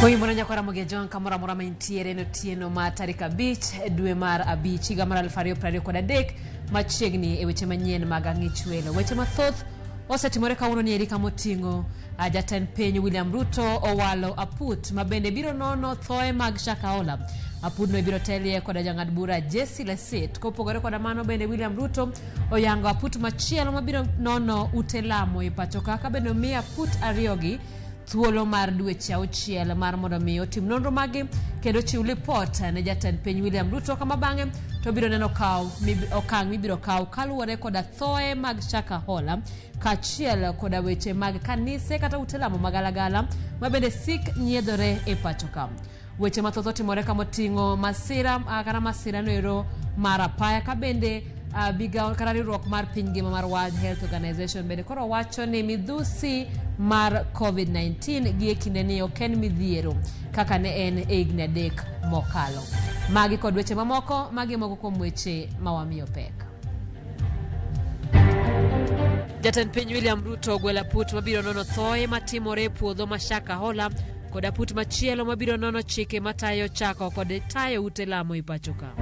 Oimore nyakwara Ramogi Ajwang' kamoro amora ma intiere en otieno ma tarik 5 dwe mar 5 higa mar 2023 machiegni e weche manyien mag ang'ich welo. Weche mathoth osetimore kawuono ni eri kamoting'o jatend piny William Ruto owalo aput ma bende biro nono thoe mag Shakahola. Apudno ibiro telie koda jang'ad bura Jesse Lesit. Kopogore koda mano bende William Ruto oyango aput machielo mabiro nono ute lamo e pacho ka ka bende omi aput ariyogi thuolo mar dweche auchiel mar mondo mi otim nonro maggi kendo chiw lipot ne jatend piny William Ruto kama bang'e to biro neno kaw okang' mibiro kaw kaluwore koda thoe mag Shakahola kaachiel koda weche mag kanise kata ute lamo magalagala ma bende sik nyiedhore e pacho ka. Weche mathoth otimore kamoting'o masira kata masira noero mar apaya ka bende migawo kata riwruok mar piny ngima mar World Health Organization bende koro wacho ni midhusi mar COVID-19 gi e kinde ni ok en midhiero kaka ne en e higni 3 mokalo. Magi kod weche mamoko, magi moko kuom weche ma wamiyo pek. Jatend piny William Ruto ogwelo aput mabiro nono thoe matimore e puodho ma Shakahola kod aput machielo mabiro nono chike matayo chako kod tayo ute lamo e pacho ka.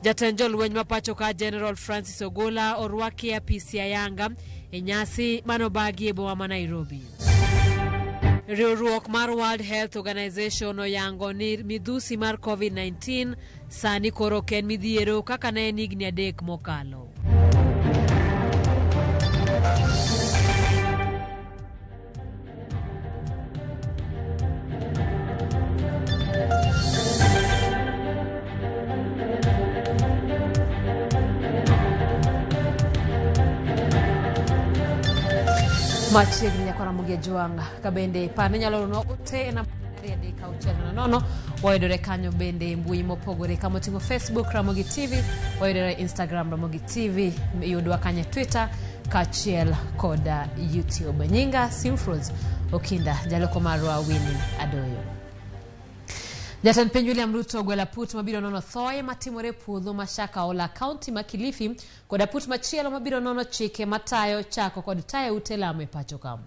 Jatend jolweny ma pacho ka General Francis Ogola orwaki e apisi ayanga e nyasi manobagi e boma ma Nairobi. Riwruok mar World Health Organization oyango ni midhusi mar COVID-19 sani koro ok en midhiero kaka ne en higni 3 mokalo. Machiegni nyakwara Ramogi Ajwang' ka bende par ni nyalo rono ote e namba 23600 wayudore kanyo bende e mbui mopogore kama oting'o Facebook Ramogi TV, wayudore Instagram Ramogi TV, yudwa kanyo e Twitter kaachiel kod YouTube. Nyinga Simfros Okinda, jaloko marwa Winnie Adoyo. Jatend piny William Ruto ogwelo aput mabiro nono thoe matimore e puodho ma Shakahola, kaunti ma Kilifi, kod aput machielo mabiro nono chike matayo chako kod tayo ute lamo e pacho ka.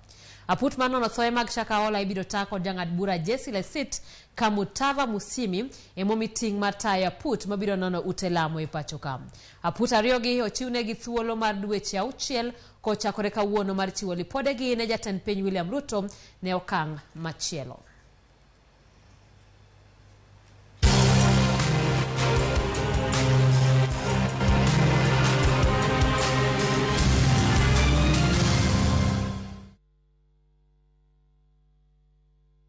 Aput mar nono thoe mag Shakahola ibiro ta kod jang'ad bura Jesse Lesit ka Mutava Musimi emomi ting' mar tayo aput mabiro nono ute lamo e pacho ka. Aput ariyogi ochiwnegi thuolo mar dweche 6 kochakore kawuono mar chiwo lipodegi ne jatend piny William Ruto ne okang' machielo.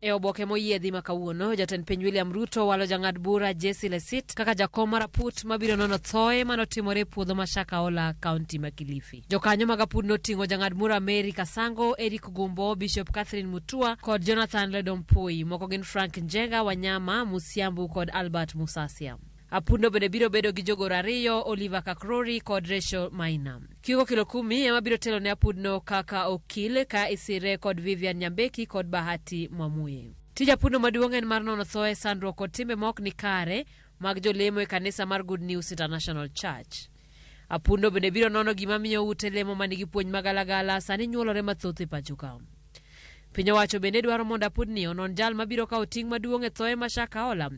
E oboke moyiedhi ma kawuono, jatend piny William Ruto walo jang'ad bura Jesse Lesit kaka jakom mar aput mabiro nono thoe manotimore e puodho ma Shakahola, kaunti ma Kilifi. Jokanyo mag aput noting'o jang'ad bura Mary Kasango, Eric Gumbo, Bishop Catherine Mutua kod Jonathan Ledompui. Moko gin Frank Njenga, Wanyama, Musiambu kod Albert Musasia. Apudno bende biro bedo gi jogoro 2, Oliver Kakrori kod Rachel Maina. Kioko Kilokumi ema biro telo ne apudno kaka okil ka isire kod Vivian Nyambeki kod Bahati Mwamuye. Tij apudno maduong' en mar nono thoe, sandruok kod timbe ma ok ni kare mag jolemo e kanisa mar Good News International Church. Apudno bende biro nono gima miyo ute lemo manigi puonj magalagala sani nyuolore mathoth e pacho ka. Piny owacho bende dwaro mondo apudni onon jal mabiro kawo ting' maduong' e thoe ma Shakahola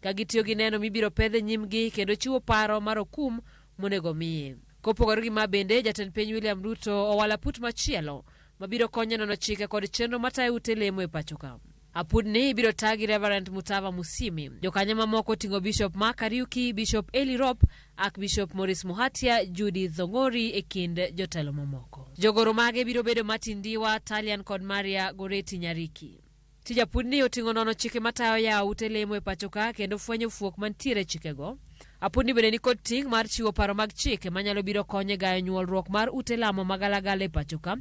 ka gitiyo gi neno mibiro pedh e nyimgi kendo chiwo paro mar okum monego miye. Kopogore gi ma bende, jatend piny William Ruto owalo aput machielo mabiro konyo nono chike kod chenro matayo ute lemo e pacho ka. Apudni ibiro ta gi Reverend Mutava Musimi. Jokanyo mamoko oting'o Bishop Mark Kariuki, Bishop Eli Rop, Archbishop Maurice Muhatia, Judith Thongori e kind jotelo mamoko. Jogoro mage biro bedo Martin Ndiwa, Talian kod Maria Goretti Nyariki. Tij apudni oting'o nono chike matayo yawo ute lemo e pacho ka kendo fwenyo fuok mantiere e chikego. Apudni bende nikod ting' mar chiwo paro mag chike manyalo biro konyo e gayo nyuolruok mar ute lamo magalagala e pacho ka,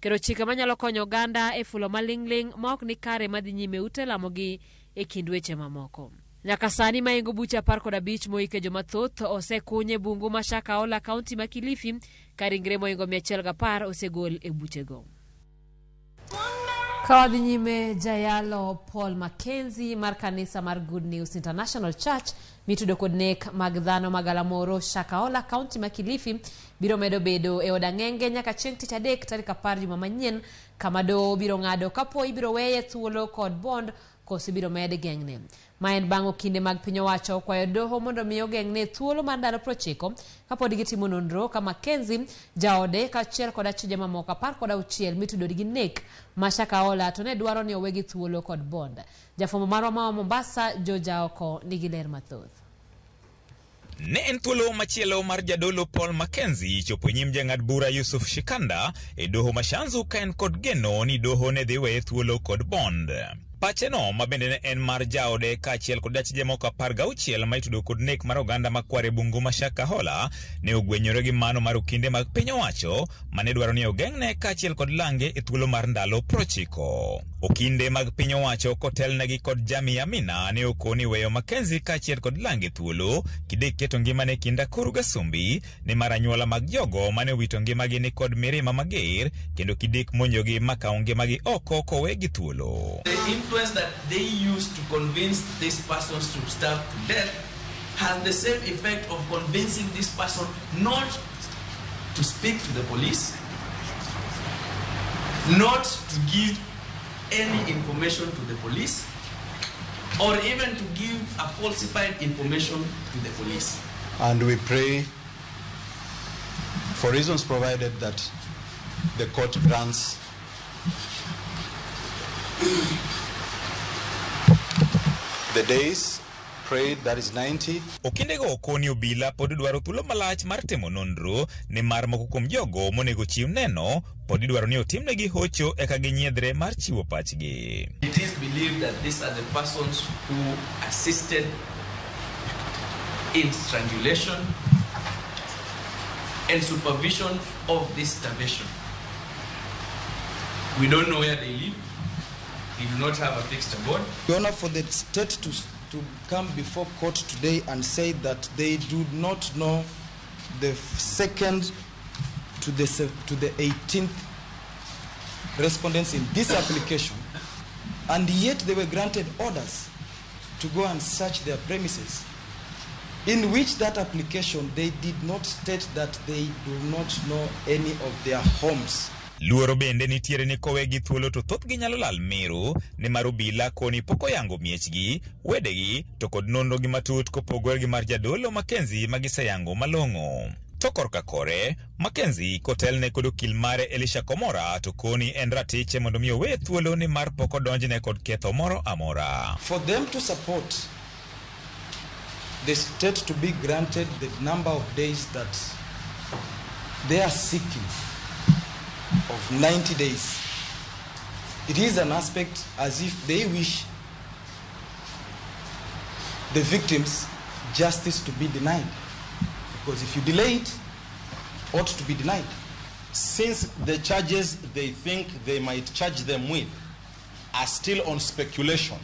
kendo chike manyalo konyo oganda e fulo maling'ling' ma ok ni kare madhi nyime ute lamo gi e kind weche mamoko. Nyaka sani maingo buche 15 moike joma thoth osekuny e bungu ma Shakahola, kaunti ma Kilifi, ka ringre moingo 110 osegol e buchego. Ka wadhi nyime, jayalo Paul Mackenzie mar kanisa mar Good News International Church Mitudo kod nek mag dhano ma Galamoro, Shakahola, kaunti ma Kilifi biro medo bedo e od ang'enge nyaka chieng' tich adek tarik 10 juma manyien, kama doho biro ng'ado kapo ibiro weye thuolo kod bond koso ibiro med geng'ne. Ma en bang' okinde mag piny owacho okwayo doho mondo mi ogeng'ne thuolo mar ndalo 90 kapod gitimo nonro ka Mackenzie, jaode kaachiel kod achije mamoko 16 mitudo gi nek ma Shakahola to ne dwaro ni owegi thuolo kod bond. Jafwambo marwa ma Mombasa, George Aoko, nigi ler mathoth. Ne en thuolo machielo mar jadolo Paul Mackenzie chopo e nyim jang'ad bura Yusuf Shikanda e doho ma Shanzu ka en kod geno ni doho ne dhi weye thuolo kod bond. Pache no ma bende ne en mar jaode kaachiel kod achije moko 16 ma itudo kod nek mar oganda makwar e bungu ma Shakahola ne ogwenyore gi mano mar okinde mag piny owacho mane dwaro ni ogeng'ne kaachiel kod lange e thuolo mar ndalo 90. Okinde mag piny owacho kotelnegi kod Jami Amina ne okoni weyo Mackenzie kaachiel kod lange thuolo kidek keto ngimane kind akuru gasumbi nimar anyuola mag jogo mane owito ngimagi ni kod mirima mager kendo kidek monjogi makawo ngimagi oko kowegi thuolo. The influence that they use to convince these persons to starve to death has the same effect of convincing this person not to speak to the police, not to give any information to the police, or even to give a falsified information to the police. And we pray, for reasons provided, that the court grants the days prayed, that is 90. Okindego okoni obila pod dwaro thuolo malach mar timo nonro nimar moko kuom jogo monego chiw neno pod idwaro ni otimnegi hocho eka ginyiedhre mar chiwo pachgi. It is believed that these are the persons who assisted in strangulation and supervision of this starvation. We don't know where they live. They do not have a fixed abode. Your Honor, for the state to come before court today and say that they do not know the second to the 18th respondents in this application, and yet they were granted orders to go and search their premises, in which that application they did not state that they do not know any of their homes. Luoro bende nitiere ni kowegi thuolo to thothgi nyalo lal meru nimar obila koni pok oyango miechgi, wedegi to kod nonrogi matut kopogore gi mar jadolo Mackenzie ma giseyango malong'o. To korka kore, Mackenzie kotelne kod okil mare Elisha Komora to koni en ratiche mondo mi owe thuolo nimar pok odonjne kod ketho moro amora. For them to support the state to be granted the number of days that they are seeking of 90 days, it is an aspect as if they wish the victims justice to be denied. Because if you delay it, ought to be denied. Since the charges they think they might charge them with are still on speculation,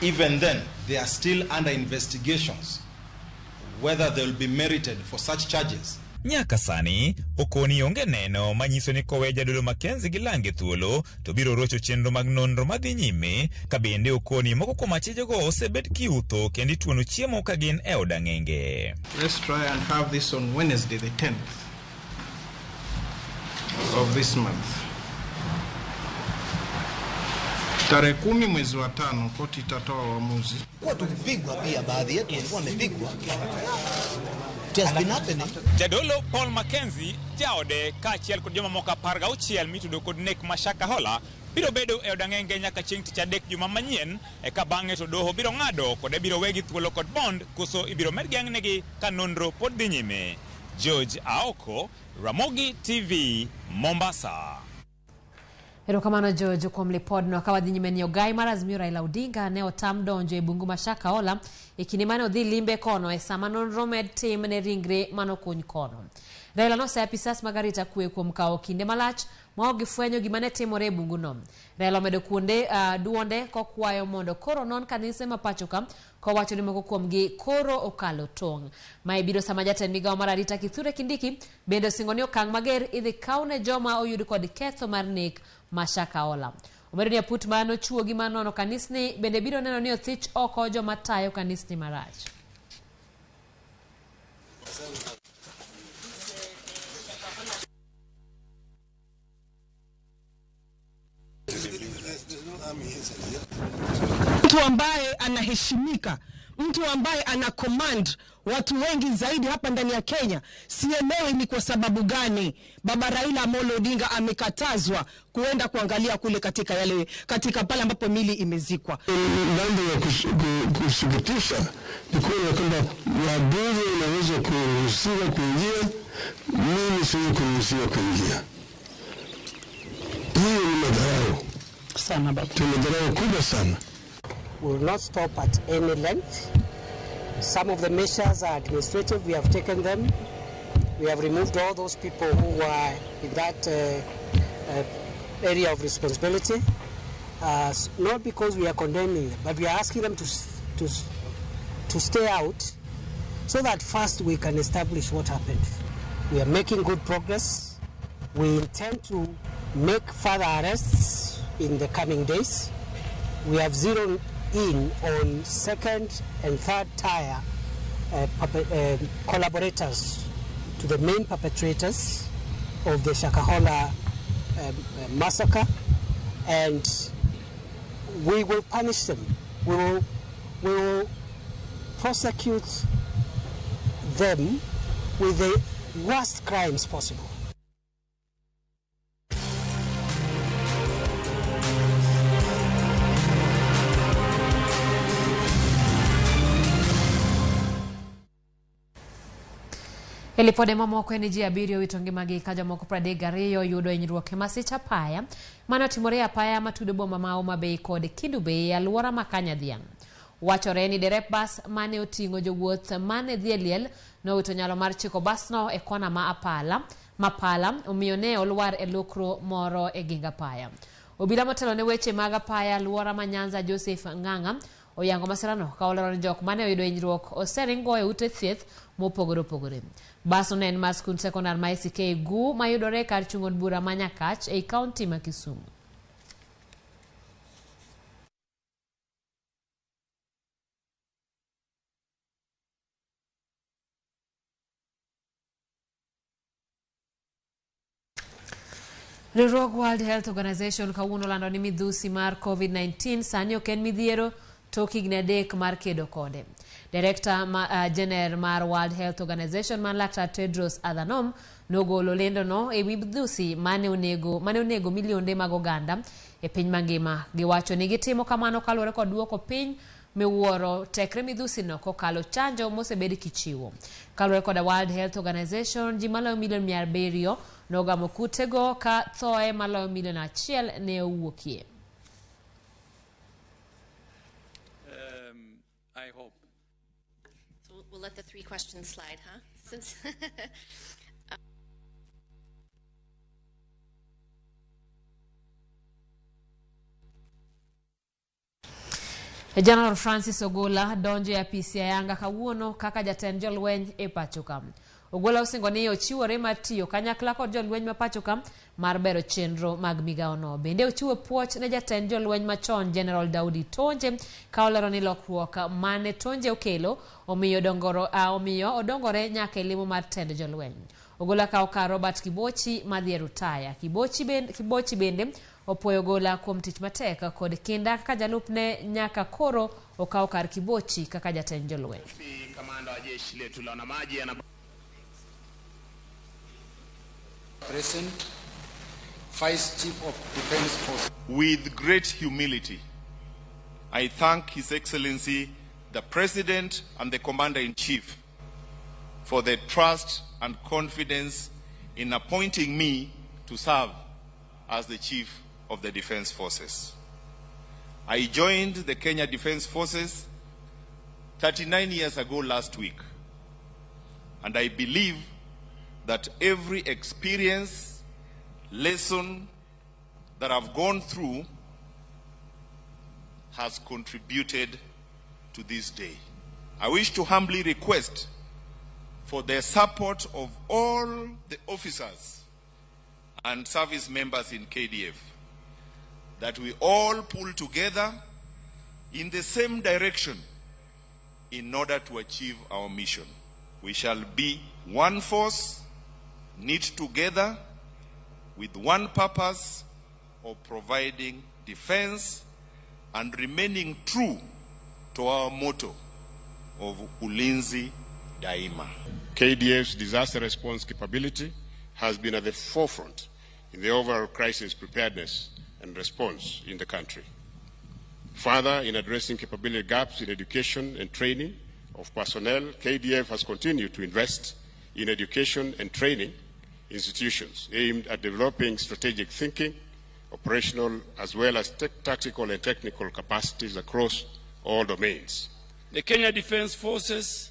even then they are still under investigations whether they will be merited for such charges. Nyaka sani, okoni onge neno manyiso ni kowe jadolo Mackenzie gi lange thuolo to biro rocho chenro mag nonro madhi nyime ka bende okoni moko kuom achijego osebed kiutho kendo ituono chiemo ka gin e od ang'enge. Let's try and have this on Wednesday, the 10th of this month. Tarehe 10 mwezi wa 5 koti itatoa uamuzi. Kuwa tukipigwa pia, baadhi yetu walikuwa wamepigwa. It has been happening. Jadolo Paul Mackenzie, jaode kaachiel kod jomamoko 16 mitudo kod nek ma Shakahola biro bedo e od ang'enge nyaka chieng' tich adek juma manyien eka bang'e to doho biro ng'ado kod ibiro wegi thuolo kod bond koso ibiro med geng'negi ka nonro pod dhi nyime. George Aoko, Ramogi TV, Mombasa. Erokamano George kuom lipodno. Ka wadhi nyime ni ogai mar Azimio Raila Odinga ne otam donjo e bungu ma Shakahola e kinde mane odhi limbe kono e sama nonro med tim ne ringre manokuny kono. Raila noseyo apisas mag arita kwe kuom kawo kinde malach ma ok gifwenyo gima ne timore e bunguno. Raila omedo kuonde duonde kokwayo mondo koro non kanise ma pacho ka kowacho ni moko kuomgi koro okalo tong'. Mae biro sama jatend migawo mar arita Kithure Kindiki bende osingo ni okang' mager idhi kaw ne joma oyud kod ketho mar nek ma Shakahola. Omedo ni aput ma nochuogi mar nono kanisni bende biro neno ni othich oko joma tayo kanisni marach. Mtu ambaye anaheshimika, mtu ambaye ana command watu wengi zaidi hapa ndani ya Kenya. Sielewi ni kwa sababu gani baba Raila Amolo Odinga amekatazwa kuenda kuangalia kule katika yale katika pale ambapo mili imezikwa. Mambo ya kusikitisha ni kuona kwamba wabunge wanaweza kuruhusiwa kuingia, mimi siwezi kuruhusiwa kuingia. Hiyo ni madharau sana baba, ni madharau kubwa sana. We will not stop at any length. Some of the measures are administrative. We have taken them. We have removed all those people who were in that area of responsibility. Not because we are condemning them, but we are asking them to stay out so that first we can establish what happened. We are making good progress. We intend to make further arrests in the coming days. We have zeroed in on second and third tier collaborators to the main perpetrators of the Shakahola massacre, and we will punish them. We will prosecute them with the worst crimes possible. E lipode mamoko en ji 7 owito ngimagi ka jomoko 32 oyudo hinyruok e masich apaya mane otimore e apaya matudo boma ma Homa Bay kod Kendu Bay e alwora ma Kanyadhiang'. Wachore ni derep bas mane oting'o jowuoth mane dhi e liel nowito nyalo mar chiko basno e kona ma Mapala, omiyo ne olwar e lokro moro e ging apaya. Obila motelo ne weche mag apaya alwora ma Nyanza Joseph Ng'ang'a oyango masirano ka olero ni jok mane oyudo hinyruok oseringo e ute thieth mopogore opogore. Basno ne en mar skund sekondar ma ACK Gu mayudore kar chung' od bura ma Nyakach ei kaunti ma Kisumu. Riwruog World Health Organization kawuono olando ni midhusi mar COVID-19 sani ok en midhiero tok higni 3 mar kedo kode. Director General mar World Health Organization man Laktar Tedros Adhanom nogolo lendono e wi midhusi mane onego milionde mag oganda e piny mangima. Giwacho ni gitimo kamano kaluwore kod duoko piny miwuoro tekre midhusi no kokalo chanjo mosebed kichiwo. Kaluwore kod World Health Organization, ji maloyo milion 700 nogamo kutego ka thoe maloyo milion 1 ne owuokie. I hope. So we'll let the 3 questions slide, huh? Since General Francis Ogola donjo e apisi ya Yanga kawuono kaka jatend jolweny e pacho ka. Ogola osingo ni ochiwore mar tiyo kanyakla kod jolweny ma pacho ka mar bero chenro mag migawono. Bende ochiwo puoch ne jatend jolweny machon General Daudi Tonje ka olero ni lokruok mane Tonje okelo omiyo odongore nyaka e lemo mar tend jolweny. Ogola kawo kar Robert Kibochi madhi e rutaya. Kibochi bende opuoyo Ogola kuom tich matek kod kinda kaka jalupne nyaka koro okawo kar Kibochi kaka jatend jolweny. Kamanda wa jeshi letu la wanamaji ana Present Vice Chief of Defense Force. With great humility, I thank His Excellency the President and the Commander-in-Chief for the trust and confidence in appointing me to serve as the Chief of the Defense Forces. I joined the Kenya Defense Forces 39 years ago last week, and I believe that every experience, lesson that I've gone through has contributed to this day. I wish to humbly request for the support of all the officers and service members in KDF that we all pull together in the same direction in order to achieve our mission. We shall be one force, knit together with one purpose of providing defense and remaining true to our motto of Ulinzi Daima. KDF's disaster response capability has been at the forefront in the overall crisis preparedness and response in the country. Further, in addressing capability gaps in education and training of personnel, KDF has continued to invest in education and training institutions aimed at developing strategic thinking, operational as well as tactical and technical capacities across all domains. The Kenya Defence Forces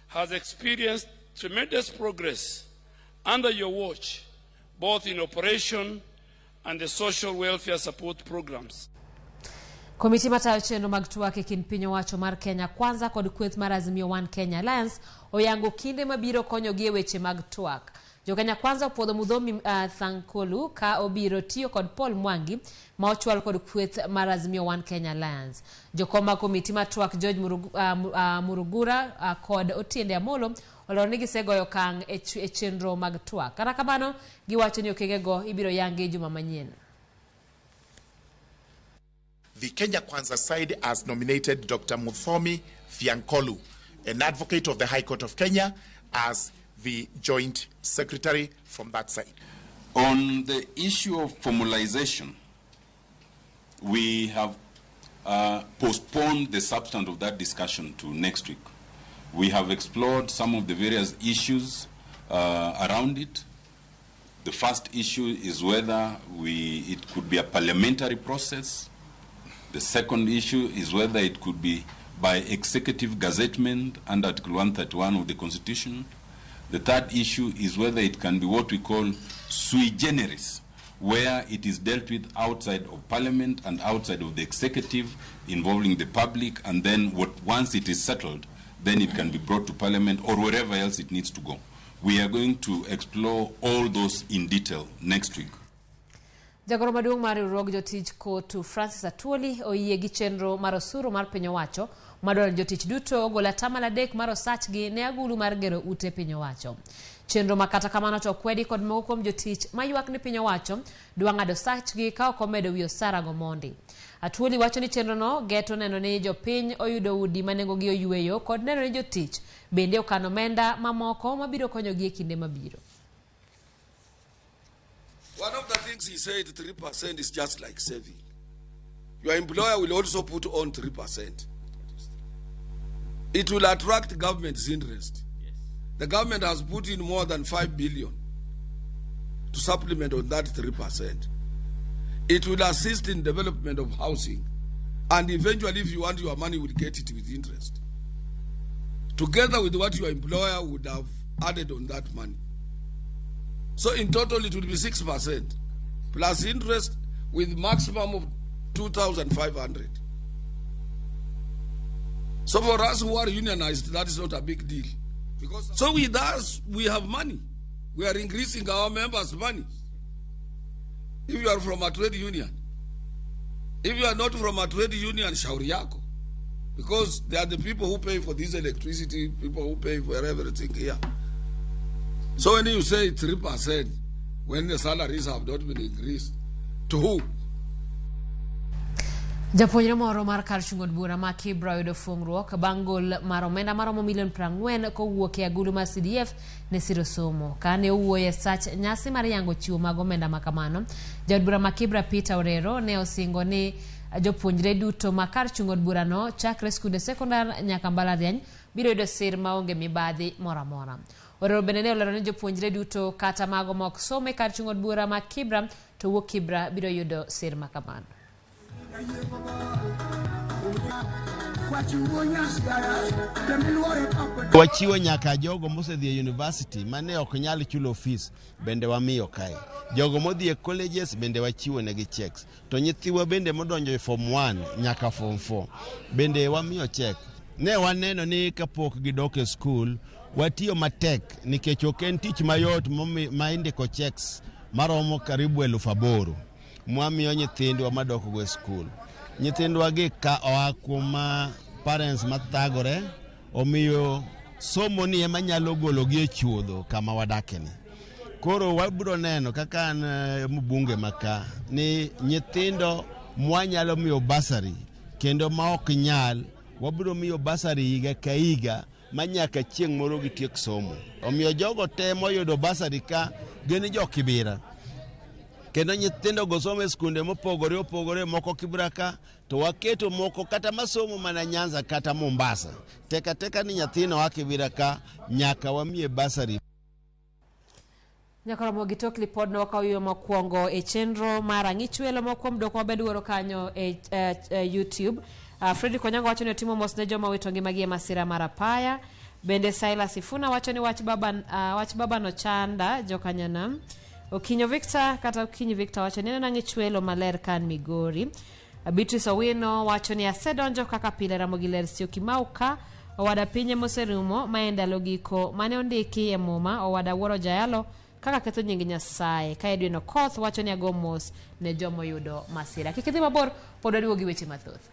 has experienced tremendous progress under your watch, both in operation and the social welfare support programs. Komiti matayo chenro mag twak e kind piny owacho mar Kenya Kwanza kod kweth mar Azimio One Kenya Alliance oyango kinde mabiro konyogi e weche mag twak. Jo Kenya Kwanza opuodho Muthomi Thiankolu ka obiro tiyo kod Paul Mwangi ma ochwal kod kweth mar Azimio One Kenya Alliance. Jokom mag komiti mar twak George Murugura kod Otiende Amolo olero ni gisegoyo okang' e chenro mag twak. Kata kamano, giwacho ni okengego ibiro yangi juma manyien. The Kenya Kwanza side has nominated Dr. Muthomi Thiankolu, an advocate of the High Court of Kenya, as the joint secretary from that side. On the issue of formalization, we have postponed the substance of that discussion to next week. We have explored some of the various issues around it. The first issue is whether it could be a parliamentary process. The second issue is whether it could be by executive gazettement under Article 131 of the Constitution. The third issue is whether it can be what we call sui generis, where it is dealt with outside of Parliament and outside of the executive, involving the public, and then once it is settled, then it can be brought to Parliament or wherever else it needs to go. We are going to explore all those in detail next week. Jagoro maduong' mar riwruog jotich KOTU Francis Atwoli oyie gi chenro mar osuru mar piny owacho madwaro ni jotich duto ogol 3% mar osachgi ne agulu mar gero ute piny owacho. Chenro ma kata kamano to okwedi kod moko kuom jotich maywak ni piny owacho dwa ng'ado osachgi ka ok omedo wi osara go mondi. Atwoli wacho ni chenrono geto neno ni jopiny oyudo udi ma nengogi oyueyo kod neno ni jotich bende okano omenda mamoko mabiro konyogi e kinde mabiro. One of the things he said, 3% is just like saving. Your employer will also put on 3%. It will attract government's interest. Yes. The government has put in more than 5 billion to supplement on that 3%. It will assist in development of housing. And eventually, if you want your money, you will get it with interest. Together with what your employer would have added on that money. So in total, it will be 6% plus interest with maximum of 2,500. So for us who are unionized, that is not a big deal. Because so with us, we have money. We are increasing our members' money. If you are from a trade union. If you are not from a trade union, shauri yako. Because they are the people who pay for this electricity, people who pay for everything here. So when you say 3%, when the salaries have not been increased, to who? Japuonjre moro mar kar chung' od bura ma Kibra oyudo fuong'ruok bang' gol mar omenda maromo milion 40 kowuok e agulu mar CDF ne siro somo. Kane owuoyo e sach nyasi mar yango chiwo mag omenda ma kamano, jaod bura ma Kibra Peter Orero ne osingo ni jopuonjre duto ma kar chung' od burano chakre skunde sekondar nyaka mbalariany biro yudo sir maonge mibadhi moro amora. Orero bende ne olero ni jopuonjre duto kata mago ma ok som e kar chung' od bura ma Kibra to wuok Kibra biro yudo sir ma kamano. Wachiwo nyaka jogo mosedhi e university mane ok nyal chulo fees bende wamiyo kae. Jogo modhi e colleges bende wachiwo negi checks. To nyithiwa bende modonjo e form 1 nyaka form 4 bende wamiyo check. Ne waneno ni kapok gidok e school watiyo matek nikech ok en tich mayot ma indiko checks maromo karibu 8,000. Mwamiyo nyithindwa madok go e skul. Nyithindwa gi ka oa kuom parents mathagore, omiyo somo ni ema nyalo gologi e chuodho kama wadakeni. Koro wabiro neno kaka an mbunge maka ni nyithindo mwanyalo miyo basari kendo ma ok nyal wabiro miyo basari higa ka higa ma nyaka chieng' moro gitiek somo. Omiyo jogo te moyudo basari ka gin jo Kibera. Kendo nyithindo go somo e skunde mopogore opogore, moko Kibra ka, to waketo moko kata masomo mana Nyanza kata Mombasa. Teka teka ni nyathino a Kibera ka nyaka wamiye basari. Nyaka romo gi tok lipodno wakawo yo mokwongo e chenro mar ang'ich welo moko kuom dwoko mabende wuoro kanyo e YouTube. Fredrick Onyango wacho ni otimo mos ne joma owito ngimagi e masira mar apaya. Bende Silas Ifuna wacho ni wach baba, wach baba no chanda jokanyanam. Okinyo Victor kata Okinyi Victor wacho ni aneno ang'ich welo maler kan Migori. Beatrice Owino wacho ni asedonjo kaka pile Ramogi ler sio Kimau ka owada pinye moserumo ma e ndalo giko mane ondiki e muma owada wuoro jayalo kaka ketho nying Nyasaye. Ka Edwin Okoth wacho ni ago mos ne jomoyudo masira. Kik idhi mabor, pod waduogo gi weche mathoth.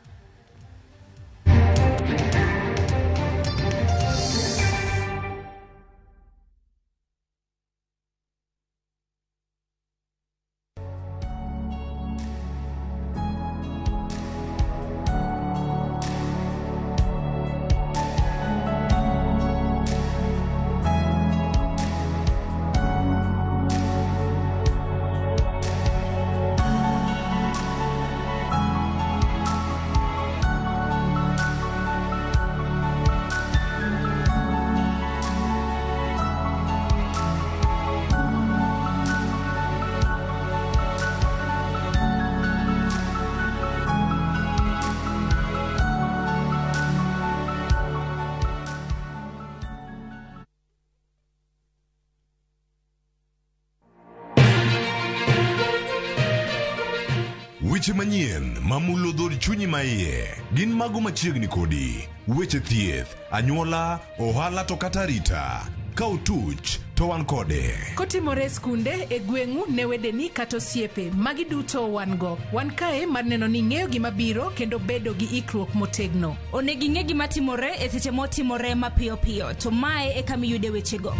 Weche manyien mamulo dhod chunyi maiye gin mago machiegni kodi. Weche thieth, anyuola, ohala to kata arita. Ka otuch to wan kode. Kotimore e skunde, e gweng'u, ne wedeni kata osiepe, magi duto wan go. Wan kae mar neno ni ing'eyo gima biro kendo bedo gi ikruok motegno. Onego ing'e gima timore e seche motimore mapiyo piyo, to mae e kama iyude wechego.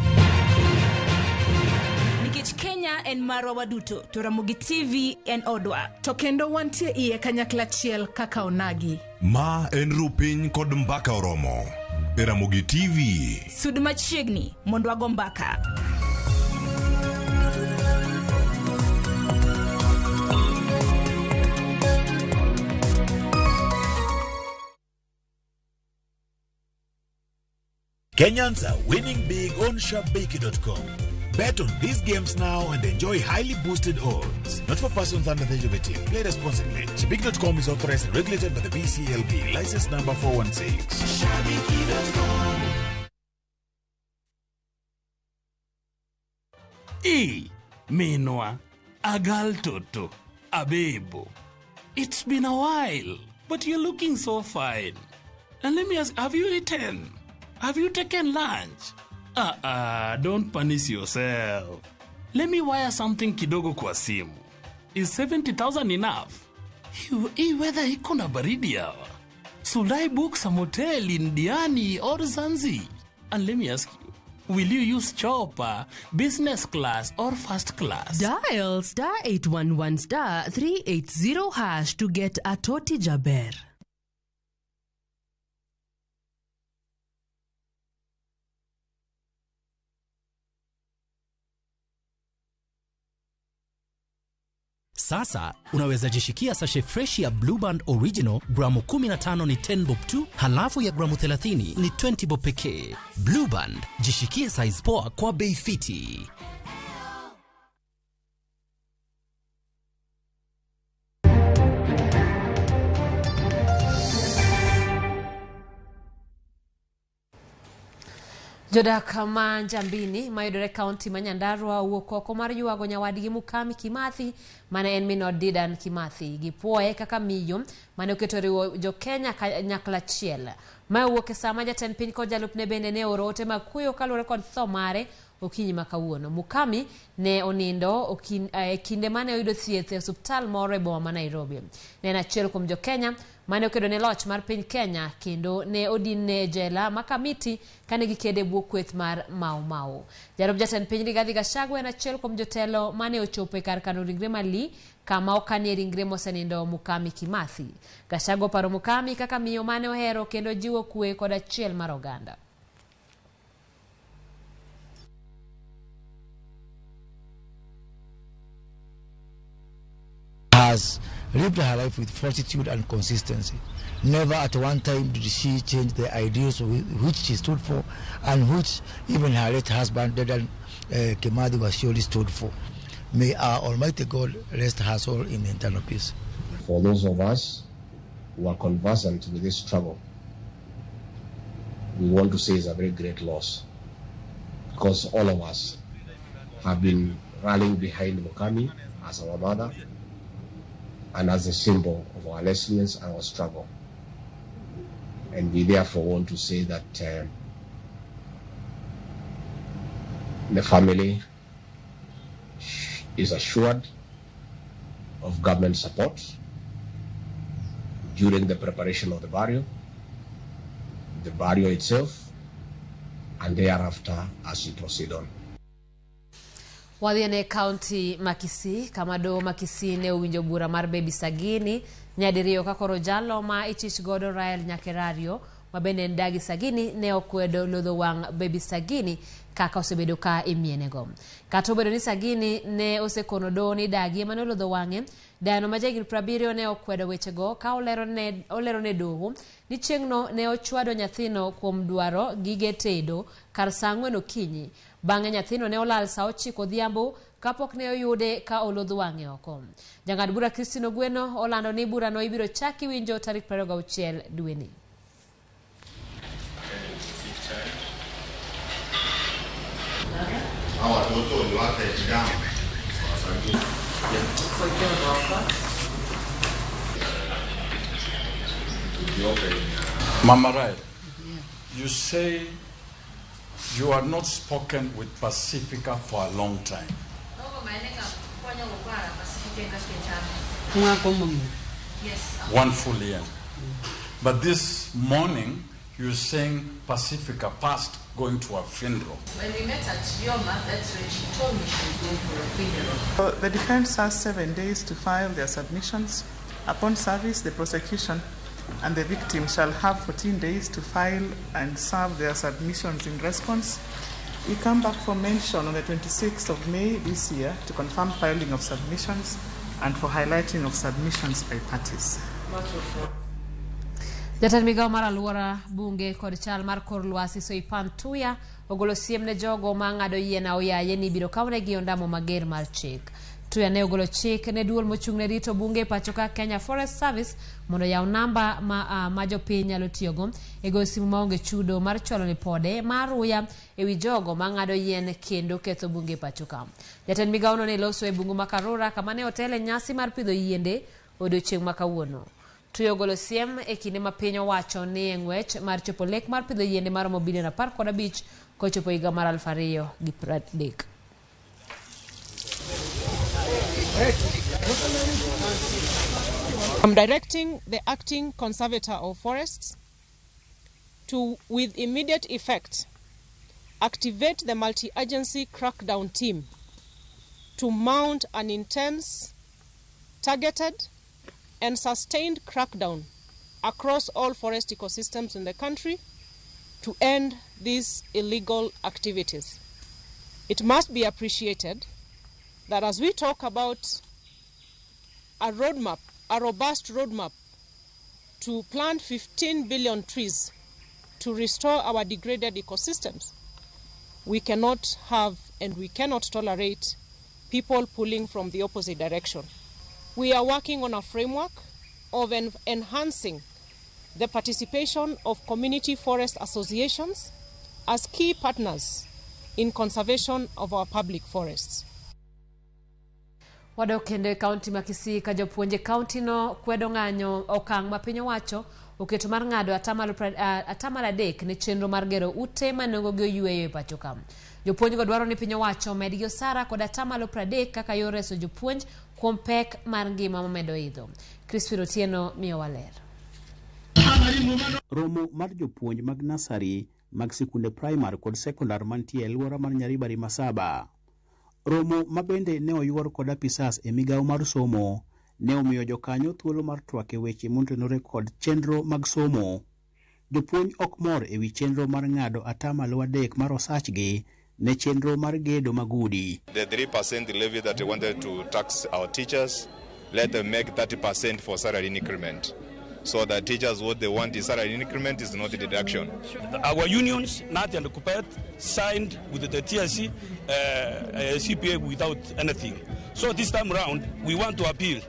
Nikech Kenya en marwa waduto, to Ramogi TV en odwa. To kendo wantie iye kanyakla achiel kaka onagi. Ma en Rupiny kod Mbaka Oromo e Ramogi TV. Sud machiegni mondo wago mbaka. Kenyans are winning big on Shabiki.com. Bet on these games now and enjoy highly boosted odds. Not for persons under the age of 18. Play responsibly. Shabiki.com is authorized and regulated by the BCLB. License number 416. E, Minwa, Agal Toto, Abebo. It's been a while, but you're looking so fine. And let me ask, have you eaten? Have you taken lunch? Don't punish yourself. Let me wire something kidogo kwa simu. Is 70,000 enough? Hii weather iko na baridi hawa. Should I book some hotel in Diani or Zanzi? And let me ask you, will you use chopper, business class or first class? Dial star 811 star 380 hash to get a Toti Jaber. Sasa unaweza jishikia sashe fresh ya Blue Band Original gramu 15 ni 10 bob tu, halafu ya gramu 30 ni 20 bob pekee. Blue Band, jishikie size poa kwa bei fiti. Jodak ma Njambini mayudore kaunti ma Nyandarua owuok oko mar ywago nyawadgi Mukami Kimathi mane en min od Dedan Kimathi. Gipuoye kaka miyo mane oketo riwo jo-Kenya kanyakla achiel. Mae owuok e sama jatend piny kod jalupne bende ne ooro ote mag kuyo kaluwore kod tho mare okinyi ma kawuono. Mukami ne onindo e kinde mane oyudo thieth e osuptal moro e boma ma Nairobi. Ne en achiel kuom jo-Kenya mane okedo ne loch mar piny Kenya kendo ne odinne e jela ma Kamiti kane gikedo e bwo kweth mar Mau Mau. Jalup jatend piny Rigathi Gachagua en achiel kuom jotelo mane ochopo e kar kano ringre Mali kama okanie ringre mosenindo Mukami Kimathi. Gachagua oparo Mukami kaka miyo mane ohero kendo jiwo kwe kod achiel mar oganda. Has lived her life with fortitude and consistency. Never at one time did she change the ideals which she stood for and which even her late husband, Dedan Kimathi, Waciuri stood for. May our Almighty God rest her soul in eternal peace. For those of us who are conversant with this struggle, we want to say it's a very great loss, because all of us have been rallying behind Mukami as our mother and as a symbol of our resilience and our struggle. And we therefore want to say that the family is assured of government support during the preparation of the burial itself, and thereafter as we proceed on. Wadhi ne kaunti ma Kisii kama doho ma Kisii ne owinjo bura mar Baby Sagini nyadiriyo ka koro jalo ma ichich godo Rael Nyakerario ma bende en dagi Sagini ne okwedo lodho wang' Baby Sagini kaka osebedo ka imienego. Kata obedo ni Sagini ne osekono doho ni dagi ema ne olodho wang'e, dayano ma jahigni 70 ne okwedo wechego ka olero ne doho ni chieng'no ne ochwado nyathino kuom dwaro gige tedo kar saa 4 okinyi. Bang'e nyathino ne olal saa 9 odhiambo kapok ne oyude ka olodh wang'e oko. Jang'ad bura Christine Ogweno olando ni burano ibiro chaki winjo tarik 26 dweni. Mama Rael, you say you are not spoken with Pacifica for a long time. Yes. 1 full year. But this morning, you're saying Pacifica passed going to a funeral. When we met at Yoma, that's when she told me she was going for a funeral. The defense has 7 days to file their submissions. Upon service, the prosecution and the victim shall have 14 days to file and serve their submissions in response. We come back for mention on the 26th of May this year to confirm filing of submissions and for highlighting of submissions by parties. Jatend migao mar alwora bunge kod chal mar kor lwasi Soipan Tuya ogolo siem ne jogo ma ng'ado yien aoyaye ni ibiro kawnegi ondamo mager mar chik. Tuya ne ogolo chik ne duol mochung' ne rito bunge pacho ka Kenya Forest Service mondo yaw namba ma jopiny nyalo tiyogo e goyo simu maonge chudo mar chwalo ripode mar ruya ewi jogo ma ng'ado yien kendo ketho bunge pacho ka. Jatend migawono ne loso e bungu ma Karura kama ne otele nyasi mar pidho yiende odiochieng' ma kawuono. Tuya ogolo siem e kinde ma piny owacho ni e ng'wech mar chopo lek mar pidho yiende maromo bilion 15 kochopo higa mar 2030. I'm directing the acting conservator of forests to, with immediate effect, activate the multi-agency crackdown team to mount an intense, targeted, and sustained crackdown across all forest ecosystems in the country to end these illegal activities. It must be appreciated that as we talk about a roadmap, a robust roadmap to plant 15 billion trees to restore our degraded ecosystems, we cannot have and we cannot tolerate people pulling from the opposite direction. We are working on a framework of enhancing the participation of community forest associations as key partners in conservation of our public forests. Wadok kendo e kaunti ma Kisii ka jopuonje kaunti no kwedo ng'anyo okang' ma piny owacho oketo mar ng'ado 3% ne chenro mar gero ute ma nengogi oyweyo e pacho ka. Jopuonjgo dwaro ni piny owacho omedgi osara kod atamalo 30 kaka yor reso jopuonj kuom pek mar ngima mamedo idho. Crispin Otieno miyowa ler. Romo mar jopuonj mag nasari mag sikunde primar kod sekondar mantie e alwora mar Nyaribari Masaba. Romo ma bende ne oyuor kod apisas e migawo mar somo ne omiyo jokanyo thuolo mar twak e weche motenore kod chenro mag somo. Jopuonj ok mor ewi chenro mar ng'ado atamalo 3 mar osachgi ne chenro mar gedo mag udi. The 3% levy that they wanted to tax our teachers, let them make 30% for salary increment. So the teachers, what they want is salary increment, is not deduction. Our unions, NAT and KUPPET, signed with the TSC CPA without anything. So this time round, we want to appeal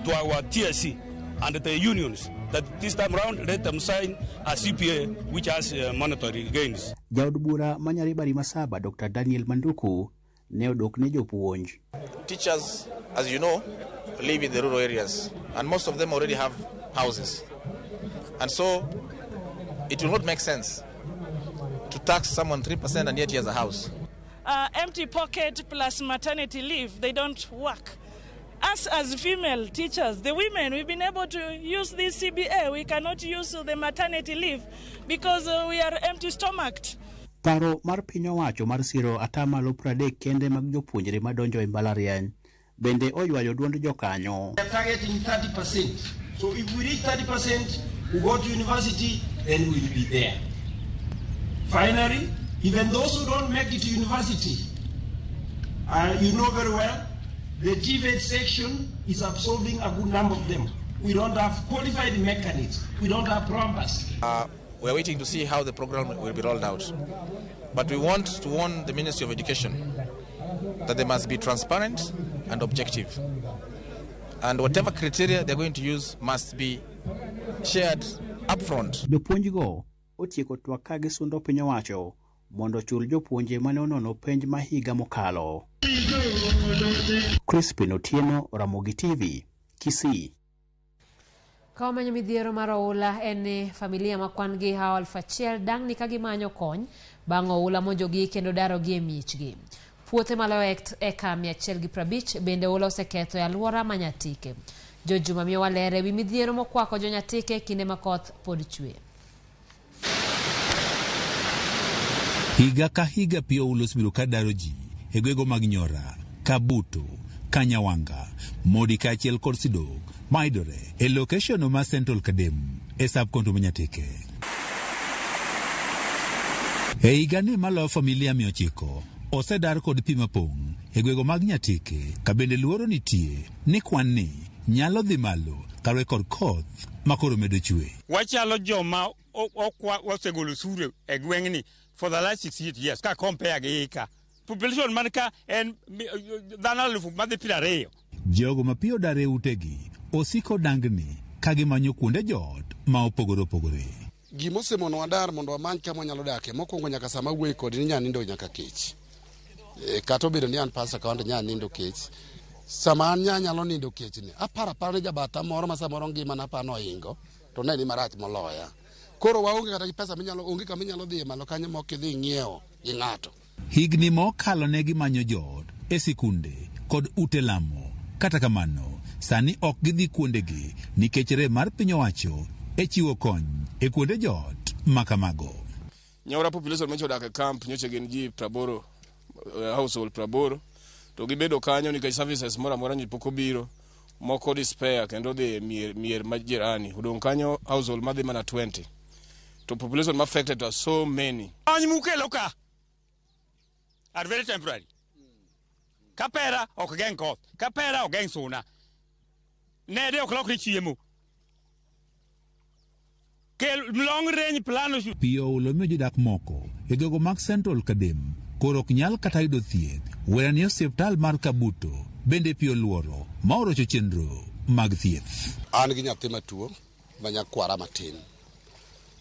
to our TSC and the unions that this time round, let them sign a CPA which has monetary gains. Jaod bura ma Nyaribari Masaba, Dr. Daniel Manduku, ne odok ne jopuonj. Teachers, as you know, live in the rural areas, and most of them already have houses. And so it will not make sense to tax someone 3% and yet he has a house. Empty pocket plus maternity leave, they don't work. Us as female teachers, the women, we've been able to use this CBA. We cannot use the maternity leave because we are empty stomached. Paro mar piny owacho mar siro atamalo 30 kende mag jopuonjre madonjo e mbalariany bende oywayo duond jokanyo. We are targeting 30%. So if we reach 30%, we go to university, then we'll be there. Finally, even those who don't make it to university, you know very well, the TVET section is absorbing a good number of them. We don't have qualified mechanics. We don't have plumbers. We are waiting to see how the program will be rolled out. But we want to warn the Ministry of Education that they must be transparent and objective. And whatever criteria they're going to use must be shared upfront. Jopuonjgo otieko twak ka gisundo piny owacho mondo ochul jopuonje mane onono penj ma higa mokalo. Crispin Otieno, Ramogi TV, Kisii. Ka wamenyo midhiero mar oula en ni familia ma kwan gi hawo 1000 dang'ni ka gimanyo kony bang' oula monjogi kendo darogi e miechgi. Puothe maloyo eka 150 bende oula oseketho e alwora ma Nyatike. Jojuma miyowa ler ewi midhiero mokwako jo Nyatike kinde ma koth pod chwe. Higa ka higa pi oula osebedo ka daro ji e gwenge mag Nyora, Kabuto, Kanyawanga, Modi kaachiel kod Sidok mayudore e location ma Central Kadem e sub-county ma Nyatike. E higani maloyo familia 900 osedar kod pi mapong' e gwenge mag Nyatike ka bende luoro nitie ni kwan ni nyalo dhi malo kaluwore kod koth makoro medo chwe. Wachalo joma osegolo osuru e gweng'ni for the last 68 years ka compare gi ka. Population man ka en dhano 20,000. Jogo ma pi odar e utegi osiko dangni ka gimanyo kuonde joot ma opogore opogore. Gima osemonowa dar mondo wamany kama wanyalo dakie, mokwongo nyaka sama awuoye kodi ni nya nindo nyaka kech. Kata obedo ni an pastor kaonde nya nindo kech. Sama an nya nyalo nindo kech ni, aparo apara ni jabatha moro ma samoro ngimana aparo nohingo, to ne ni marach moloya. Koro waonge kata gi pesa minyalo, onge kama inyalo dhiye malo kanyo mok idhi ng'iewo gi ng'ato. Higni mokalo ne gimanyo joot e sikunde kod ute lamo. Kata kamano, sani ok gidhi kuondegi nikech rem mar piny owacho e chiwo kony e kuonde joot ma kamago. Nyora population manyocha odak e camp nyocha gin ji 80, household 80, to gibedo kanyo nikech services moro amora nyocha pok obiro, moko despair kendo dhi e mier ma jirani. Odong' kanyo household madhi mana 20. To population ma affected are so many. Kony mukelo ka are very temporary. Kapera ok geng' koth, kapera ok geng' suna. Nede ok lokre chiemo. Kel long range plan. Pi oula miyo jodak moko e gwenge mag Central Kadem koro ok nyal kata yudo thieth. Wera ni osiptal mar Kabuto bende pi oluoro ma orocho chenro mag thieth. An gi nyathi matuo ma nyakwara matin.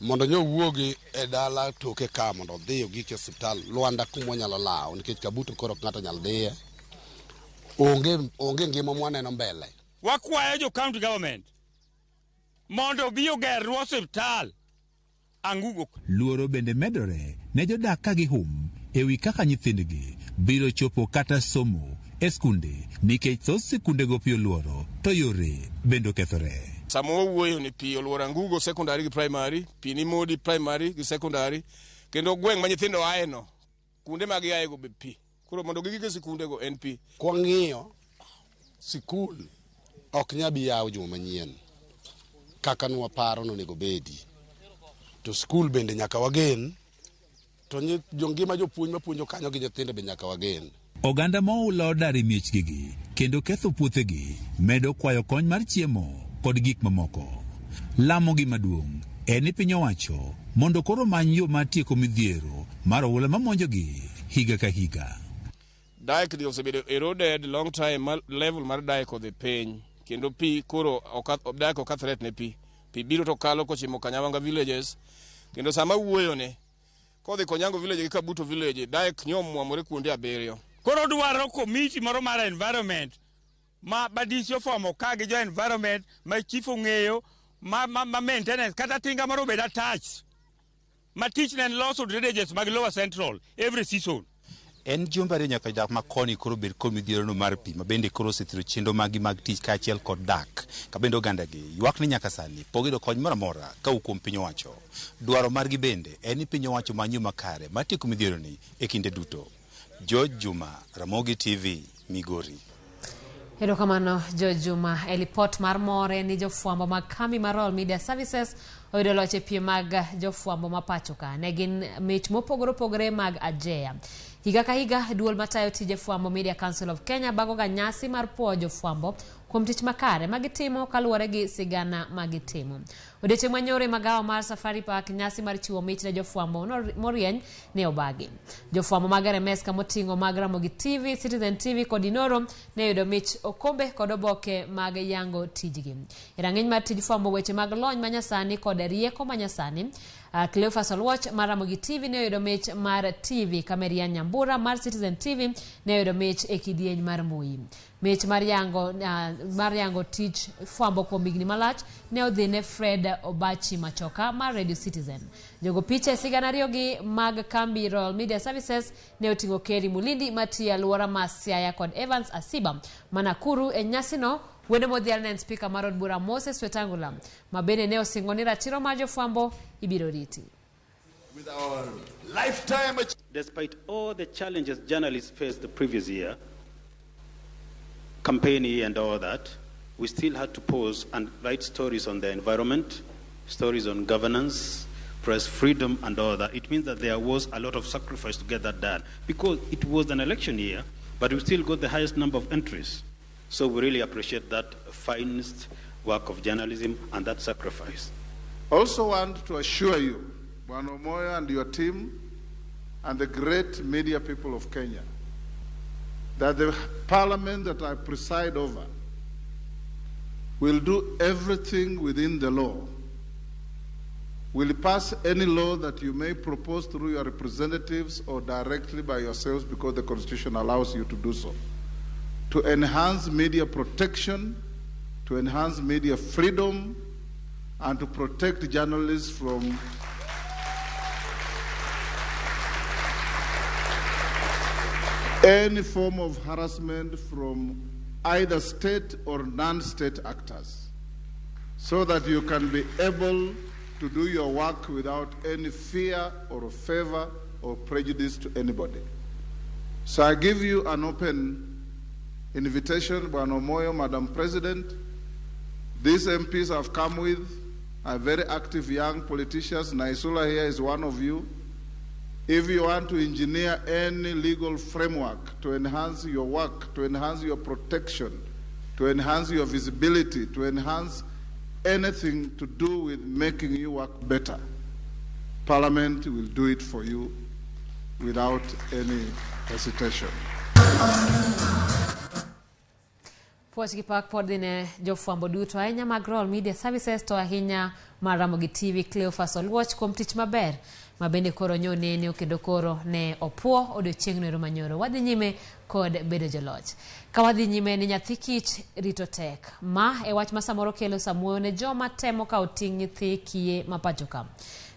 Mondo nyo wuogi e dala toke ka mondo odhi ogik e osiptal Lwanda kuma wanyalo lawo nikech Kabuto koro ok ng'ato nyal dhiye. Onge ngima mwaneno mbele. Wakwayo jo county government mondo obi ogerwa osiptal Angugo. Luoro bende medore ne jodak ka gihum e wi kaka nyithindgi biro chopo kata somo e skunde nikech thoth sikundego pi oluoro to yore bende okethore. Sama wawuoyo ni pi oluoro Angugo secondary gi primary, pi ni Modi primary gi secondary, kendo gweng' ma nyithindo ae no, kuonde ma giae go be pi. Koro mondo gigik e sikundego en pi. Kwang'iyo sikul ok nyal bi yaw juma manyien kaka nwaparo nonego bedi to skul bende nyaka wagen to jongima jopuonj mapuonjo kanyo gi nyithindo be nyaka wagen. Oganda ma oula odar e miechgigi kendo ketho puothegi medo kwayo kony mar chiemo kod gik mamoko. Lamogi maduong' en ni piny owacho mondo koro omany yo mar tieko midhiero mar oula mamonjogi higa ka higa. Dike ni osebedo eroded long time ma level mar dike odhi piny kendo pi koro dike ok a threat ne pi. Pi biro to kalo kochimo Kanyawanga villages kendo sama wuoyo ni kodhi Konyango village gi Kabuto village dike nyomwamore kuonde 7. Koro dwaro komiti moro mar environment ma badisi ofomo ka gi jo environment ma chief ong'eyo ma maintenance kata tinga moro obed attached ma tich ne en loso drainages mag Lower Central every season. En jumbe ariyo nyaka jodak ma koni koro bed kod midhierono mar pi ma bende koro osethiro chenro maggi mag tich kaachiel kod dak ka bende ogandagi ywak ni nyaka sani pok giyudo kony moro amora kawuok kuom piny owacho. Dwaro margi bende en ni piny owacho many yo makare mar tieko midhieroni e kinde duto. George Juma, Ramogi TV, Migori. Erokamano George Juma. E lipot mar mor en ni jofwambo mag kambi mar Royal Media Services oyudo loch e piem mag jofwambo ma pacho ka. Ne gin mich mopogore opogore mag Ajeya. Higa ka higa, duol matayo tije fwambo Media Council of Kenya bagoga nyasi mar puoyo jofwambo kuom tich makare ma gitimo kaluwore gi sigana ma gitimo. Odiechieng' manyoro e magawa mar Safari Park, nyasi mar chiwo mich ne jofwambo morieny ne obagi. Jofwambo mag RMS kamoting'o mag Ramogi TV, Citizen TV kod Inoro ne oyudo mich okombe kod oboke mag yango tijgi. E rang'iny mar tij fwambo weche mag lony manyasani kod rieko manyasani, Cleophas Oluoch mar Ramogi TV ne oyudo mich mar TV, ka Marian Nyambura mar Citizen TV ne oyudo mich e kidieny mar mbui. Mich mar yango tich fwambo kuom higni malach ne odhi ne Fred Obachi Machoka mar Radio Citizen. Jogo picha e sigana ariyogi mag kambi Royal Media Services ne oting'o Kerry Mulindi matiyo e alwora ma Siaya kod Evans Asiba ma Nakuru. E nyasino wendo modhial ne en spika mar od bura Moses Wetangula ma bende ne osingo ni ratiro mar jofwambo ibiro riti. With our lifetime. Despite all the challenges journalists faced the previous year, campaign year and all that, we still had to pause and write stories on the environment, stories on governance, press freedom and all that. It means that there was a lot of sacrifice to get that done because it was an election year, but we still got the highest number of entries. So we really appreciate that finest work of journalism and that sacrifice. I also want to assure you, Bwana Omoyo and your team, and the great media people of Kenya, that the parliament that I preside over will do everything within the law, will pass any law that you may propose through your representatives or directly by yourselves, because the Constitution allows you to do so, to enhance media protection, to enhance media freedom, and to protect journalists from any form of harassment from either state or non-state actors, so that you can be able to do your work without any fear or favor or prejudice to anybody. So I give you an open invitation, Bwana Omoyo, Madam President. These MPs I've come with are very active young politicians. Naisula here is one of you. If you want to engineer any legal framework to enhance your work, to enhance your protection, to enhance your visibility, to enhance anything to do with making you work better, Parliament will do it for you without any hesitation. Puoch gi pak pod dhi ne jofwambo duto ahinya mag Royal Media Services to ahinya mar Ramogi TV Cleophas Oluoch kuom tich maber ma bende koro nyo nene kendo koro ne opuo odiochieng'no ero manyoro. Wadhi nyime kod bedo joloch. Ka wadhi nyime ni nyathi kich rito tek. Ma e wach ma samoro kelo samuoyo ne joma temo kawo ting' nyithi kiye ma pacho ka.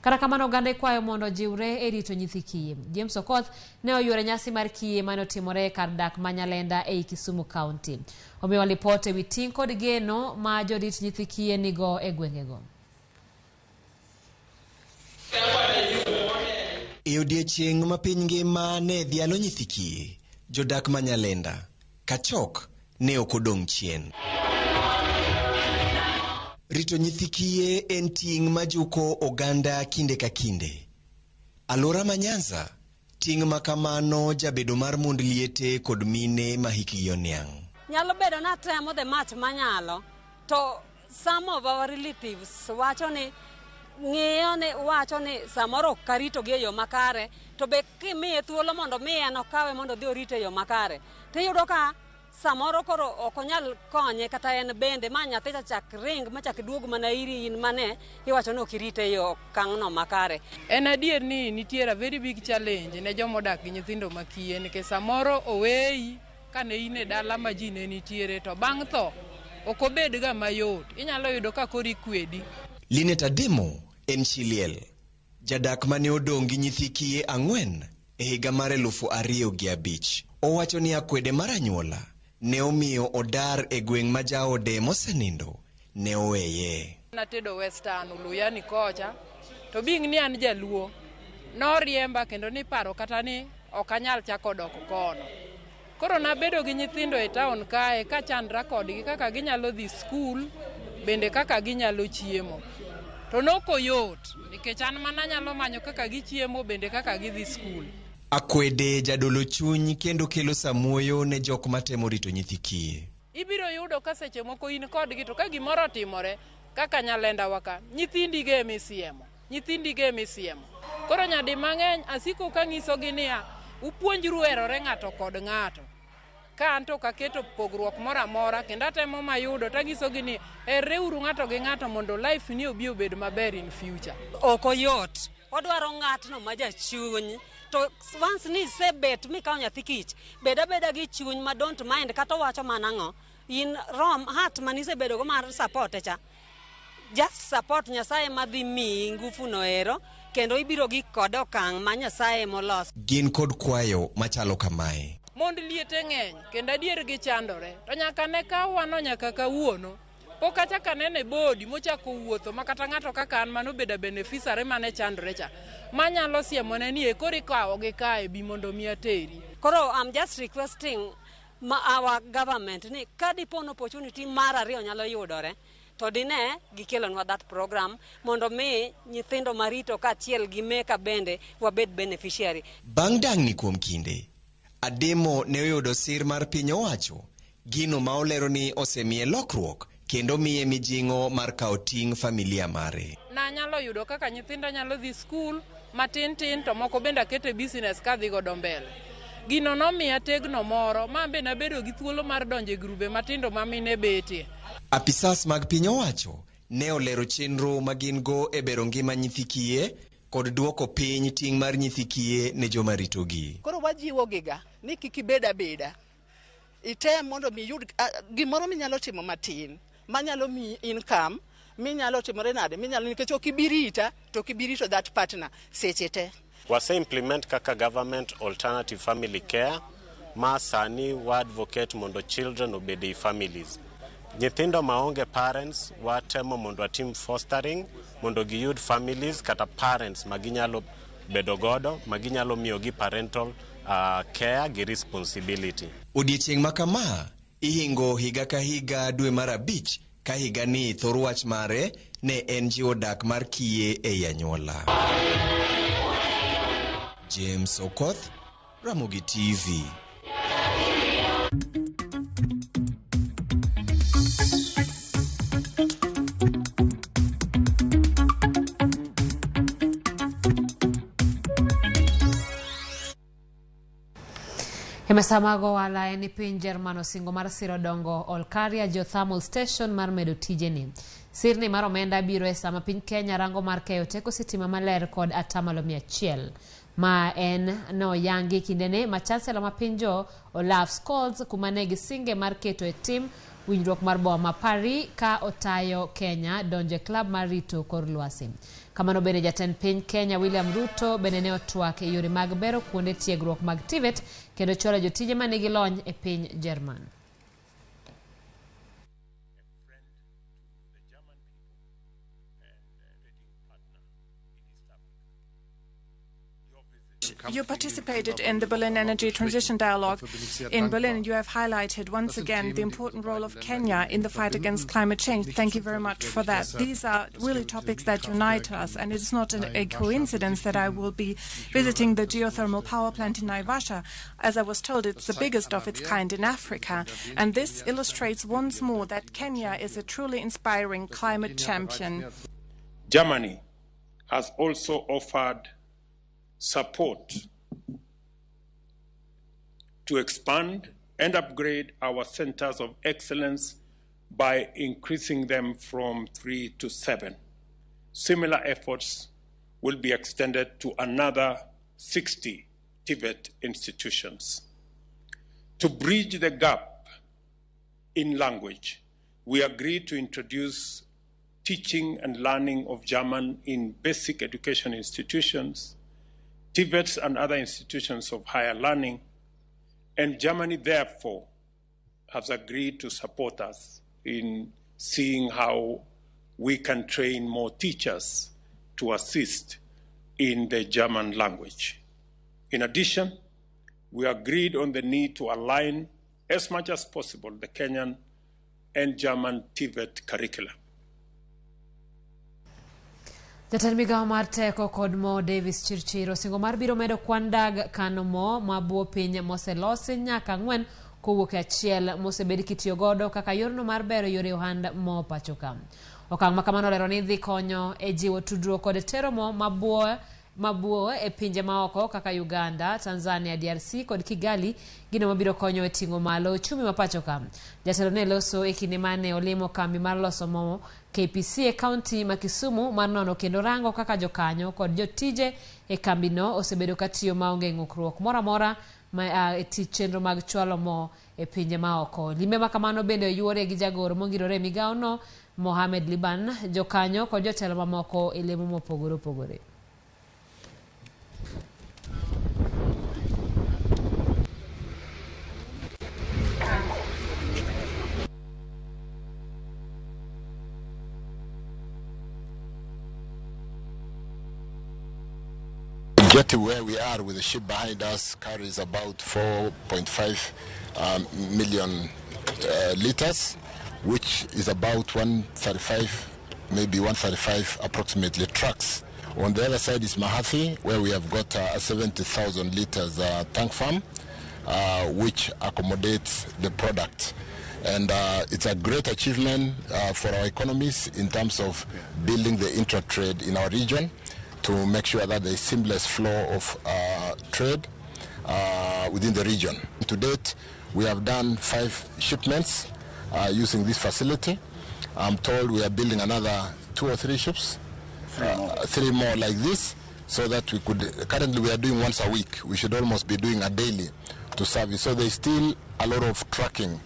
Kata kamano oganda ikwayo mondo ojiwre e rito nyithi kiye. James Okoth ne oyuoro nyasi mar kiye mane otimore e kar dak ma Nyalenda ei Kisumu County. Omiwa lipot ewi ting' kod geno ma jorit nyithi kiye nigo e gwengego. E odiechieng' ma piny ngima ne dhialo nyithi kiye, jodak ma Nyalenda, Kachok ne ok odong' chien. Rito nyithi kiye en ting' majuko oganda kinde ka kinde. Alwora ma Nyanza, ting' ma kamano jabedo mar mond liete kod mine ma hikgi oniang'. Nyalo bedo ni atemo the much manyalo to some of our relatives wacho ni ng'iyo ni wacho ni samoro ok aritogi e yo makare to be kimiye thuolo mondo mi en okawe mondo odhi orite e yo makare tiyudo ka samoro koro ok onyal konye kata en bende ma nyathi cha chak ring ma chak duog mana iri in mane iwacho ni ok irite e yo okang'no makare. En adier ni nitiere a very big challenge ne joma odak gi nyithindo ma kiye nikech samoro oweyi kane in e dala ma ji ne nitiere to bang' tho ok obed ga mayot inyalo yudo ka koro ikwedi. Linet Ademo en chi liel, jadak mane odong' gi nyithi kiye 4 e higa mar 2005. Owacho ni akwede mar anyuola ne omiyo odar e gweng' ma jaode mosenindo ne oweye. Natedo Western Uluyani kocha to being ni an jaluo noriemba kendo niparo kata ni ok anyal chako dok kono. Koro nabedo gi nyithindo e town kae kachandra kodgi kaka ginyalo dhi skul bende kaka ginyalo chiemo. To nokoyot nikech an mana anyalo manyo kaka gichiemo bende kaka gidhi skul. Akwede jadolo chuny kendo kelo samuoyo ne jok matemo rito nyithi kiye. Ibiro yudo ka seche moko in kodgi to ka gimoro otimore kaka Nyalenda wa ka, nyithindi go emisiemo, nyithindi go emisiemo. Koro nyadi mang'eny asiko kang'isogi niya, upuonjru herore ng'ato kod ng'ato. Ka an to ok aketo pogruok moro amora kendo atemo mayudo tanyisogi ni herreuru ng'ato gi ng'ato mondo life ni obi obed maber in future. Ok oyot. Odwaro ng'atno ma jachuny. To once ni isebet mikawo nyathi kich, bed abeda gi chuny ma don't mind kata owacho mana ang'o. In rom heart manisebedo go mar support cha. Just support Nyasaye madhi miyi ngufu no ero kendo ibiro gik kode okang' ma Nyasaye moloso. Gin kod kwayo machalo kamae. Mond liete ng'eny kendo adier gichandore to nyaka ne kawwa no nyaka kawuono pok achako aneno e body mochako wuotho ma kata ng'ato kaka an manobedo beneficiary mane chandore cha manyalo siemone ni e koro ikawo gi kae bi mondo mi ateri. Koro I'm just requesting ma our government ni ka dipo ni opportunity mar ariyo nyalo yudore to dine gikelonwa that program mondo mi nyithindo marito kaachiel gi meka bende wabed beneficiary. Bang' dang'ni kuom kinde, Ademo ne oyudo sir mar piny owacho, gino ma olero ni osemiye lokruok kendo miye mijing'o mar kawo ting' familia mare. Nanyalo yudo kaka nyithinda nyalo dhi skul matin tin to moko bende aketo e business kadhi godo mbele. Gino nomiya tegno moro ma be nabedo gi thuolo mar donjo e grube matindo ma mine betie. Apisas mag piny owacho ne olero chenro ma gin go e bero ngima nyithi kiye kod duoko piny ting' mar nyithi kiye ne joma ritogi. Koro wajiwo giga ni kik ibed abeda. Item mondo mi iyud gimoro minyalo timo matin manyalo miyi income minyalo timore nade minyalo nikech ok ibi rita to ok ibi rito that partner seche te. Wase implement kaka government alternative family care ma sani wa advocate mondo children obed ei families. Nyithindo maonge parents watemo mondo watim fostering mondo giyud families kata parents ma ginyalo bedo godo ma ginyalo miyogi parental care gi responsibility. Odiechieng' ma kama ihingo higa ka higa dwe mar 5 ka higani thor wach mare ne en jiwo dak mar kiye ei anyuola. James Okoth, Ramogi TV. E mesa mag ohala en ni piny Jerman osingo mar siro dongo Olkaria Geothermal Station mar medo tijeni. Sirni mar omenda biro e sama piny Kenya rango mar keyo teko sitima maler kod 100% Ma en noyangi kindene ma Chancellor ma piny jo Olaf Scholz kuma ne gisinge mar keto e tim winjruok mar boma ma Paris ka otayo Kenya donjo e klab mar rito kor lwasi. Kamano bende jatend piny Kenya William Ruto bende ne otwak e yore mag bero kuonde tiegruok mag TVET kendo chwalo jotije manigi lony e piny Jerman. You participated in the Berlin Energy Transition Dialogue in Berlin. You have highlighted once again the important role of Kenya in the fight against climate change. Thank you very much for that. These are really topics that unite us, and it's not a coincidence that I will be visiting the geothermal power plant in Naivasha. As I was told, it's the biggest of its kind in Africa. And this illustrates once more that Kenya is a truly inspiring climate champion. Germany has also offered support to expand and upgrade our centers of excellence by increasing them from 3 to 7. Similar efforts will be extended to another 60 TVET institutions. To bridge the gap in language, we agreed to introduce teaching and learning of German in basic education institutions, TVETs and other institutions of higher learning, and Germany therefore has agreed to support us in seeing how we can train more teachers to assist in the German language. In addition, we agreed on the need to align as much as possible the Kenyan and German TVET curricula. Jatend migawo mar teko kod mo Davis Chirchir osingo mar biro medo kwan dag kano mo mabuo piny moselosi nyaka 4 kowuok e 1 mosebed kitiyo godo kaka yorno mar bero yore ohand mo pacho ka. Okang' ma kamano olero ni dhi konyo e jiwo tudruok kod tero mo mabuo e pinje maoko kaka Uganda, Tanzania, DRC kod Kigali, gino mabiro konyo e ting'o malo uchumi ma pacho ka. Jatelo ne loso e kinde mane olimo kambi mar loso mo KPC e kaunti ma Kisumu mar nono kendo rango kaka jokanyo kod jotije e kambino osebedo katiyo maonge ng'ukruok moro amora ma e tich chenro mag chwalo mo e pinje maoko. Limbe ma kamano bende oyuore gi jagoro mongirore e migawono Mohamed Liban, jokanyo kod jotelo mamoko e lemo mopogore opogore. Get to where we are with the ship behind us carries about 4.5 million liters, which is about 135, maybe 135 approximately trucks. On the other side is Mahathi, where we have got a 70,000 liters tank farm, which accommodates the product. And it's a great achievement for our economies in terms of building the intra-trade in our region, to make sure that there is seamless flow of trade within the region. To date, we have done 5 shipments using this facility. I'm told we are building another 2 or 3 ships, 3 more like this, so that we could, currently we are doing once a week. We should almost be doing a daily to service. So there's still a lot of trucking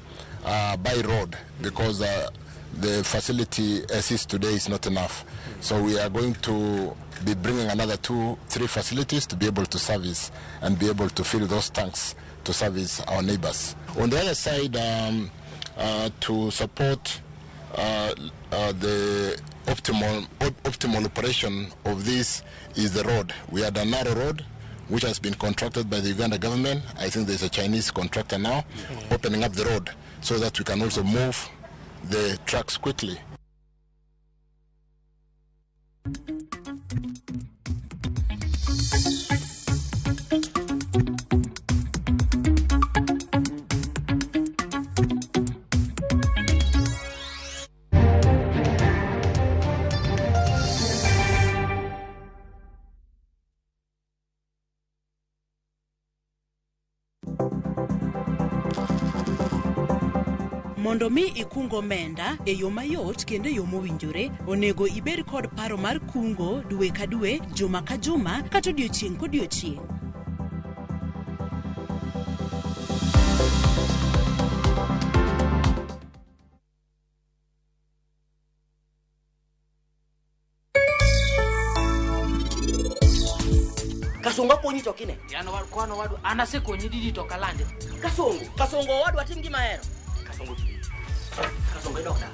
by road, because the facility as is today is not enough. So we are going to be bringing another 2-3 facilities to be able to service and be able to fill those tanks to service our neighbors. On the other side, to support the optimal operation of this is the road. We had a narrow road which has been contracted by the Uganda government. I think there's a Chinese contractor now opening up the road so that we can also move the trucks quickly. Mondo mi ikung omenda e yo mayot kendo e yo mowinjore, onego ibed kod paro mar kungo dwe ka dwe, juma ka juma, kata odiochieng' kodiochieng'. Kasongo akonyi to kine. An kwano wadwa an asekonyi didi to kalande. Kasongo, Kasongo owadwa tim gima ahero. Kasongo timi. Kasongo idok dala.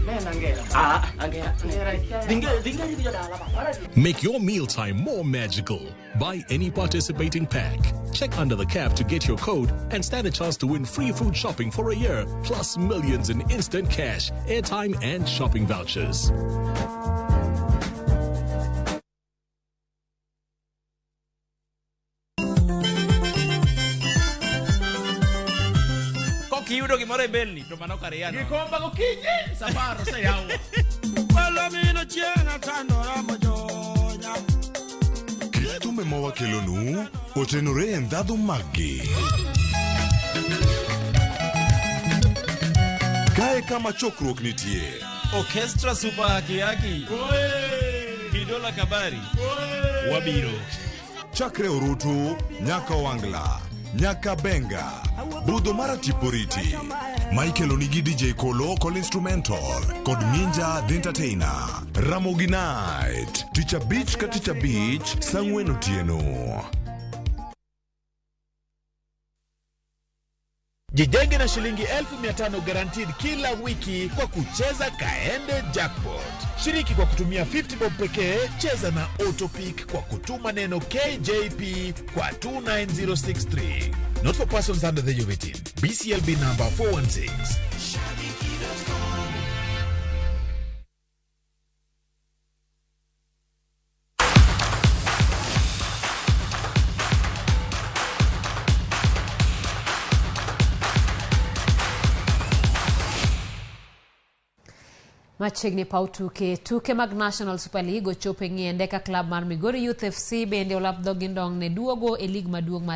Nena angera. Ah, angera. Dhinge dhinge gi jodala ba. Make your mealtime more magical. Buy any participating pack. Check under the cap to get your code and stand a chance to win free food shopping for a year, plus millions in instant cash, airtime, and shopping vouchers. Kokiyudo gimoro e belni to mano kare yano. Gikomba gokinyi safar oseyaw. Palomino chieng' atandora mojonya. Kit thumbe ma wakelonu otenore e ndhadhu maggi. Kae kama chokruok nitie. Orchestra Super Haki Haki. Kidola Kabari. Wabiro. Chakre orutu nyaka Wangla, nyaka Benga, budho mar Tiporiti. Michael onigi DJ Kolo kod instrumental kod Minja the Entertainer. Ramogi Night, tich abich ka tich abich, saa ang'wen otieno. Jijenge na shilingi 500,000 guaranteed kila wiki kwa kucheza Kaende Jackpot. Shiriki kwa kutumia 50 bob pekee, cheza na Autopick kwa kutuma neno KJP kwa 29063. Not for persons under the age of 18. BCLB number 416. Machiegni paw tuke tuke mag National Super League ochopo e ng'iende ka klab mar Migori Youth FC bende olap dhogi ndong' ne duogo e lig maduong' mar